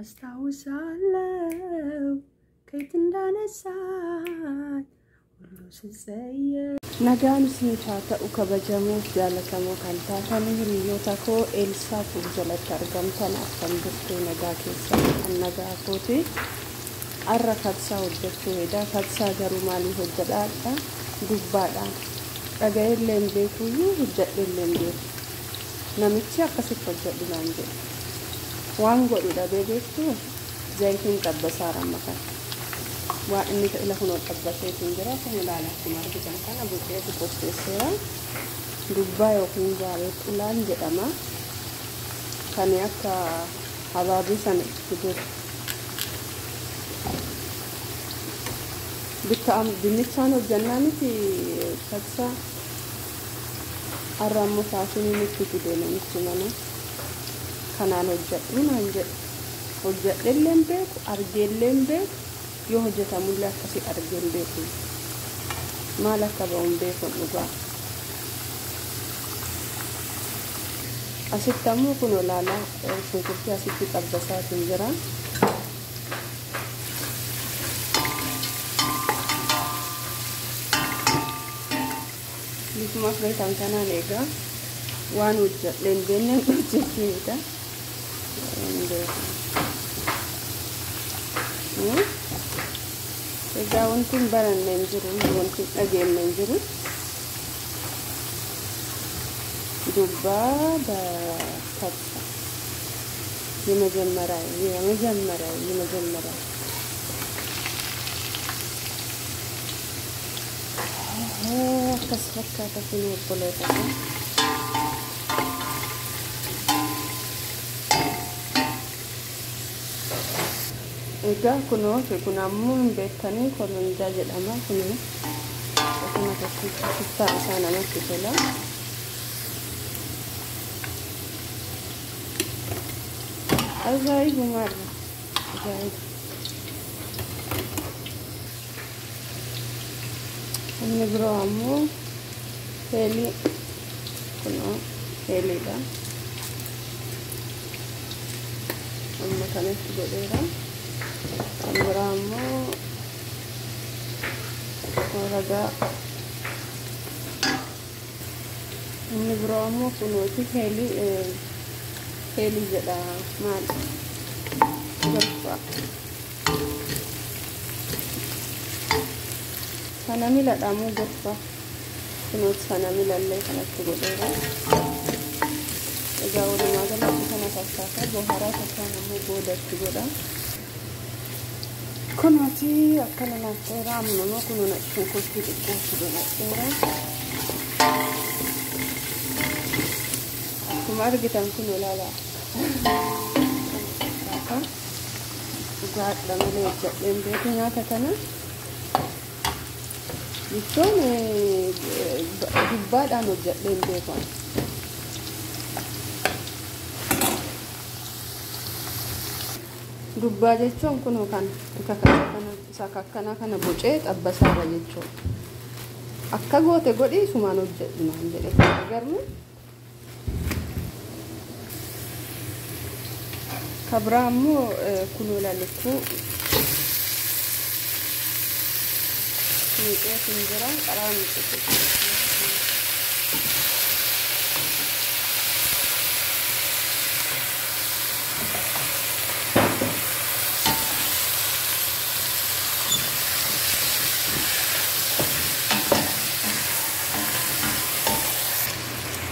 አስታውሳለሁ ከየት እንዳነሳኝ ሁሉ ስጸየፍ። Nagaan isiniif haa ta'u kabajamoo jaalatamoo kan taatan hiriyoota koo Eelsaa Tuub jalatti argamtan, akkam jirtu? Nagaa keessan? Kan nagaa kooti. Har'a kabsaa hojjechuu hedaa. Kabsaa garuu maalii hojjedhaadha? Dubbaadhaan dhaga'eellee hin beekuyyuu, hojjedheellee hin beeku. Namichi akkasitti hojjedhu naan jedhe. Waan godhu dhabee beektu zayitiin xabbasaara amma kana. Waan inni ila kunoo xabbaseetiin jira kun ilaala. Akkuma argitan kana buqqeetu qopheesseera. Dubbaa yookiin gaareequlaan jedhama. Kan akka habaabii sana itti jiru. Bikka dinnichaan hojjannaa miti kabsaa. Har'a ammoo faashinii nutti fide namichi mana. Kanaan hojjedhu naan jedhe. Hojjedhellee hin beeku, argeellee hin beeku, yoo hojjetamullee akkasii argee hin beeku. Maal akka ba'u hin beeku dhugaa. Asitti ammoo kun olaalaa shunkurtii asitti xabbasaatiin jira. Bifuma argitan kanaan egaa waan hojjedhe hin beekne hojjechuudha. Hin beeku. Egaa wanti hin baranne hin jiru, wanti hin dhageenye hin jiru. Dubbaa በከብሳ የመጀመሪያ የመጀመሪያ የመጀመሪያ akkas fakkaata kun obboloota koo. Egaa kunoo kun ammoo hin beektanii kolonjaa jedhama kun akkuma tokkitti shittaan isaa namatti tola. Ajaa'ibumarra ajaa'iba. Inni biroo ammoo heelii kunoo heeliidha. Amma kanatti godheera. Kan biraa ammoo ragaa. Inni biroo ammoo kunooti heelii heelii jedha maal gorfaa. Sana miladha moo gorfaa? Kunooti sana milallee kanatti godheera. Egaa walumaa galatti kana fakkaata. Bohaaraa takkaan ammoo boodatti godha. Kunooti akkana naqxeera. Amma immoo kunoo shunkurtii xiqqootti godhadheera. Akkuma argitan kun ilaala. Dhugaadha malee hojjedheen beeku nyaata kana. Jechuun dubbaadhaan hojjedheen beeku. Dubbaa jechuun kunoo kan isa akkanaa kana bocee xabbasaarra jechuudha. Akka goote godhii sumaan hojjedhu naan jedhe garuu. Kabraa ammoo kunoo lalikkuu miixeetiin jira qaraa miixeetiin.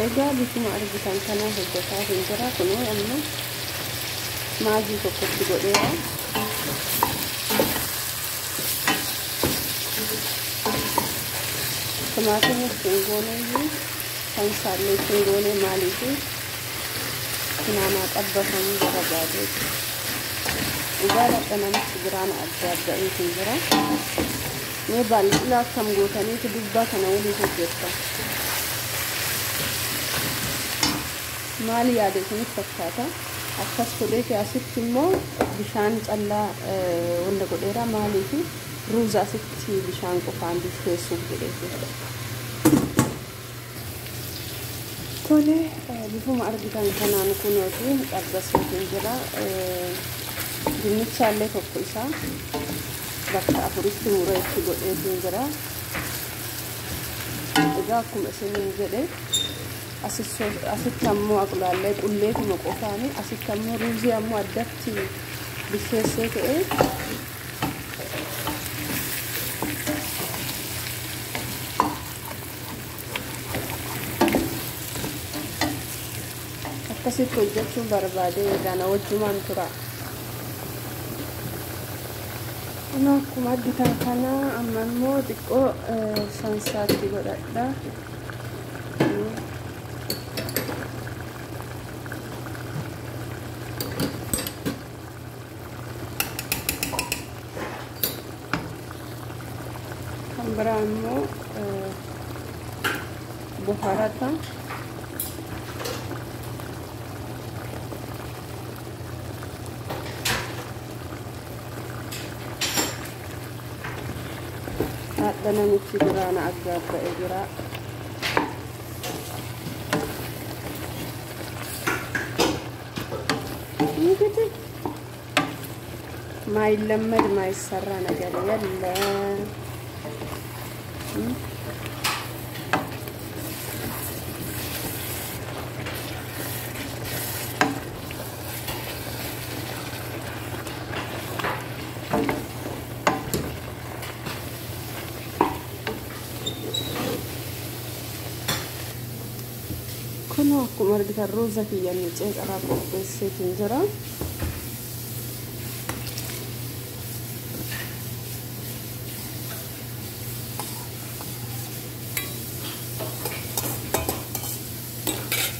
Egaa bifuma argitan kana hojjetaa hin jira. Kunoo amma maagii tokkotti godheera. Timaatimii ittiin gooneyyuu kan isaallee ittiin goone maaliifi finaanaa xabbafamuu barbaadeeti. Dhugaa dhadha namichi biraan adda adda'eetiin jira. Mee baay'ina akkam gootaniitu dubbaa kana waliin hojjetta? Maal yaada isinitti fakkaata? Akkas godheeti asitti immoo bishaan callaa wanta godheera maaliifi ruuza asitti bishaan qofaan bilcheessuuf jedheeti. Tole, bifuma argitan kanaan kunooti xabbaseetiin jira. Dinnichaallee tokko isaa bakka afuritti muree itti godheetiin jira. Egaa akkuma isiniin jedhe asitti ammoo aqulaallee qulleetuma qofaani asitti ammoo ruuzii ammoo addatti bilcheessee ta'e akkasitti hojjechuun barbaade. Egaa na wajjumaan tura. Kun akkuma argitan kana amma immoo xiqqoo sansaatti godhadha. Kan biraa immoo buharata. Hadha namichi duraana aggaabba'ee jira. እንግዲህ ማይለመድ ማይሰራ ነገር የለም። Kunoo akkuma argitan ruuza kiyya micee qaraa qopheesseetiin jira.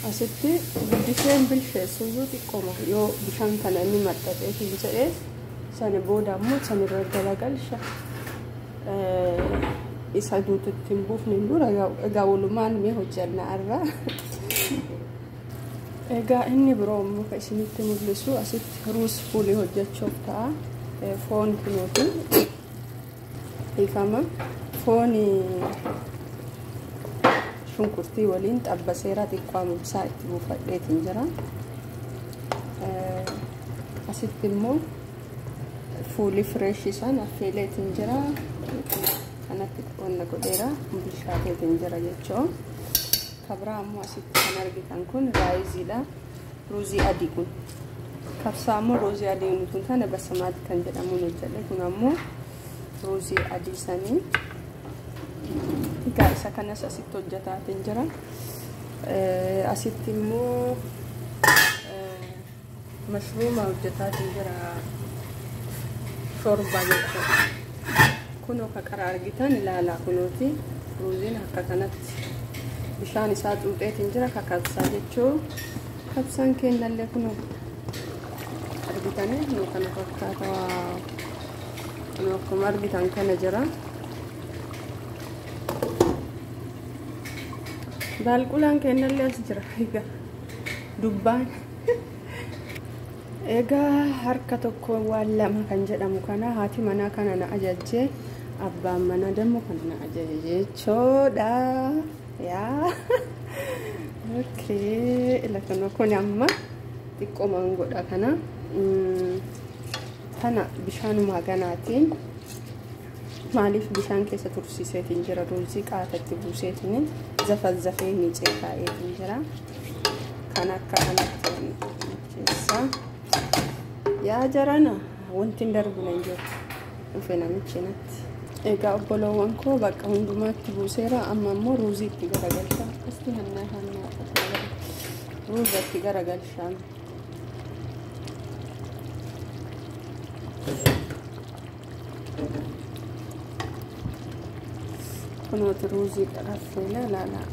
Asitti guddiseen bilcheessuyyuu xiqqooma yoo bishaan kana inni maxxaxeetiin jedhee sana booda ammoo sanirra galagalcha. Isa duututti hin buufne dura egaa walumaan mee hojjanna irra. Egaa inni biroo immoo kan isinitti mul'isu asitti ruuz fuulii hojjechuuf ta'a. Foon kunuuti. Dhiifama. Foon shunkurtii waliin xabbaseera xiqqoo amamsaa itti buufadheetiin jira. Asitti immoo fuulii fireeshii isaan affeeleetiin jira. Kanatti qonna godheera bilchaateetiin jira jechuudha. Kabraa ammoo asitti kan argitan kun raayiziidha. Ruuzii adii kun. Kabsaa ammoo ruuzii adii nuti tana basamaati kan jedhamuun hojjedhe. Kun ammoo ruuzii adii sanii. Egaa isa kanas asitti hojjetaatiin jira. Asitti immoo mashruuma hojjetaatiin jira. Shorbaa jechuudha. Kunoo ka qara argitan ilaalaa kunooti. Ruuziin akka kanatti bishaan isaa xuuxeetiin jira kakabsaa jechuu. Kabsaan kennallee kunoo argitanii kunoo kana fakkaata. Kunoo akkuma argitan kana jira. Baalqulaan kennallee as jira. Egaa dubbaan. Egaa harka tokko waan lama kan jedhamu kana haati manaa kana na ajajjee abbaan manaa dammoo kana na ajaje jechuudha. Yaa okay ila kana kun amma xiqqoomaan godha kana tana bishaanuma ganaatiin maaliif bishaan keessa tursiiseetiin jira ruuzii qaatatti buuseetiin zafazafee miicee kaa'eetiin jira. Kan akka kanatti keessa yaa jarana wanti hin darbine hin jiru dhufe namichi natti. Egaa obboloowwan koo bakka hundumaatti buuseera. Amma immoo ruuzii itti garagalcha. Isti hannaa hannaa ruuza itti garagalchaa. Kunooti ruuzii qaraffeela ilaalaa.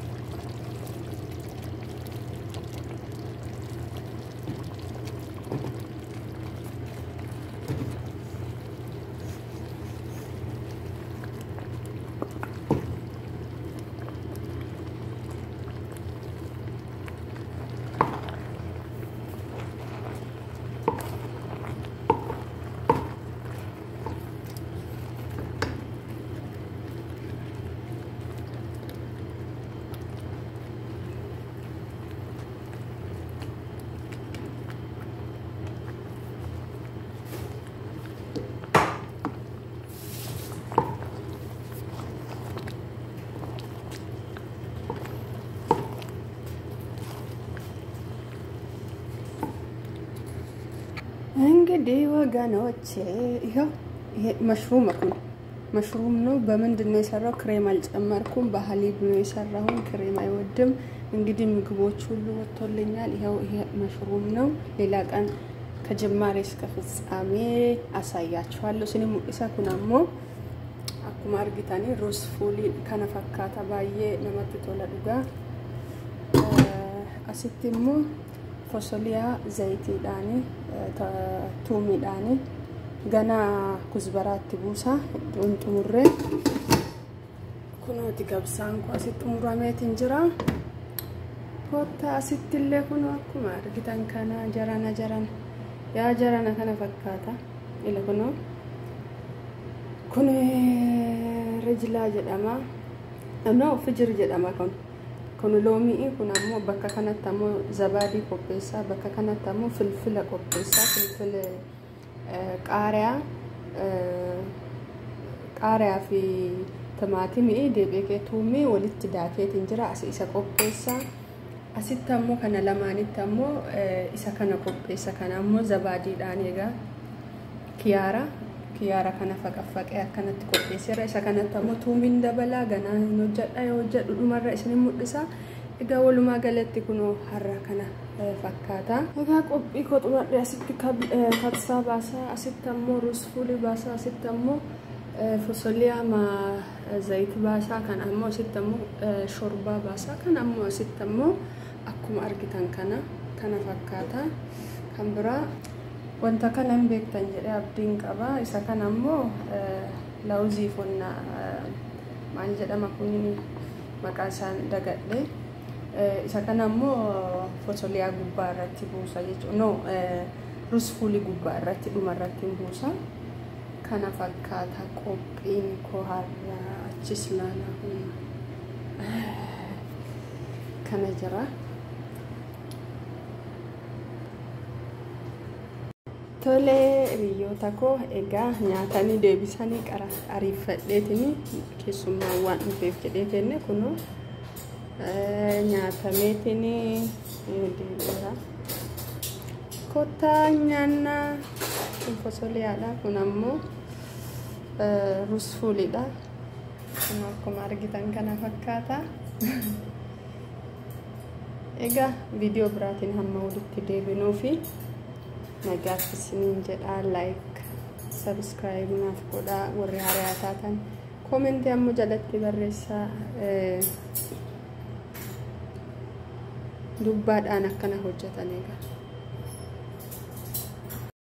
እንግዲህ ወገኖቼ ይኸው ይሄ መሽሩም እኮ መሽሩም ነው። በምንድን ነው የሰራው? ክሬም አልጨመርኩም። በሀሊብ ነው የሰራሁን። ክሬም አይወድም። እንግዲህ ምግቦች ሁሉ ወጥቶልኛል። ይኸው ይሄ መሽሩም ነው። ሌላ ቀን ከጅማሬ እስከ ፍጻሜ አሳያችኋለሁ። ስኒ ሙኢሳ ኩን ammoo akkuma argitanii ruus fuulii kana fakkaata, baay'ee namatti tola dhugaa. Asitti immoo fosoliyaa zayitiidhaani tuumiidhaani gana kuzbaraatti buusa hin xumurree. Kunooti gabsaan koo asitti xumurameetiin jira. Kotta asitti illee kunoo akkuma argitan kana jarana jarana yaa jarana kana fakkaata. Ila kunoo kun rijlaa jedhama. No, fijir jedhama kun. Kun loomii, kun ammoo bakka kanatti ammoo zabaadii qopheessaa, bakka kanatti ammoo filfila qopheessaa, filfila qaariyaa qaariyaa fi timaatimii deebi'ee tuumii walitti daakeetiin jira, as isa qopheessaa. Asitti ammoo kana lamaanitti ammoo isa kana qopheessa, kana ammoo zabaadiidhaan egaa kiyaara kana faqaffaqee akkanatti qopheesseera. Isa kanatti ammoo tuumiin dabalaa ganaa hin hojjedha, yoo hojjedhu dhumarra isin mul'isa. Egaa walumaa galatti kunoo har'a kana fakkaata. Egaa qophii koo xumuradhe, asitti kabsaa baasaa, asitti ammoo ruus fuulii baasaa, asitti ammoo fosoliyaa zayit baasaa, kan ammoo asitti ammoo shorbaa baasaa, kan ammoo asitti ammoo akkuma argitan kana kana fakkaata. Kan biraa wanta kana hin beektan jedhee abdiin qaba. Isa kana ammoo laawuzii fonna maal jedhama kun, maqaa isaan dagadhe. Isa kana ammoo fosoliyaa gubbaa irratti buusa jechuudha. No, ruus fuulii gubbaa irratti dhuma irratti buusa. Kana fakkaata qophiin koo har'a, achis laala kana jira. Tolee hiriyoota koo, egaa nyaatanii deebisanii qara ariifadheetini keessummaa waan dhufeef jedhee kenne, kunoo nyaatameetini deebi'eera. Kottaa nyaannaa, kun fosoliyaadha, kun ammoo ruus fuuliidha. Kun akkuma argitan kana fakkaata. Egaa viidiyoo biraatiin hamma walitti deebinuu fi nagaatti isiniin jedha. Like, subscribe naaf godhaa, warri haaraa taatan koomentii ammoo jalatti barreessaa. Dubbaadhaan akkana hojjetan egaa.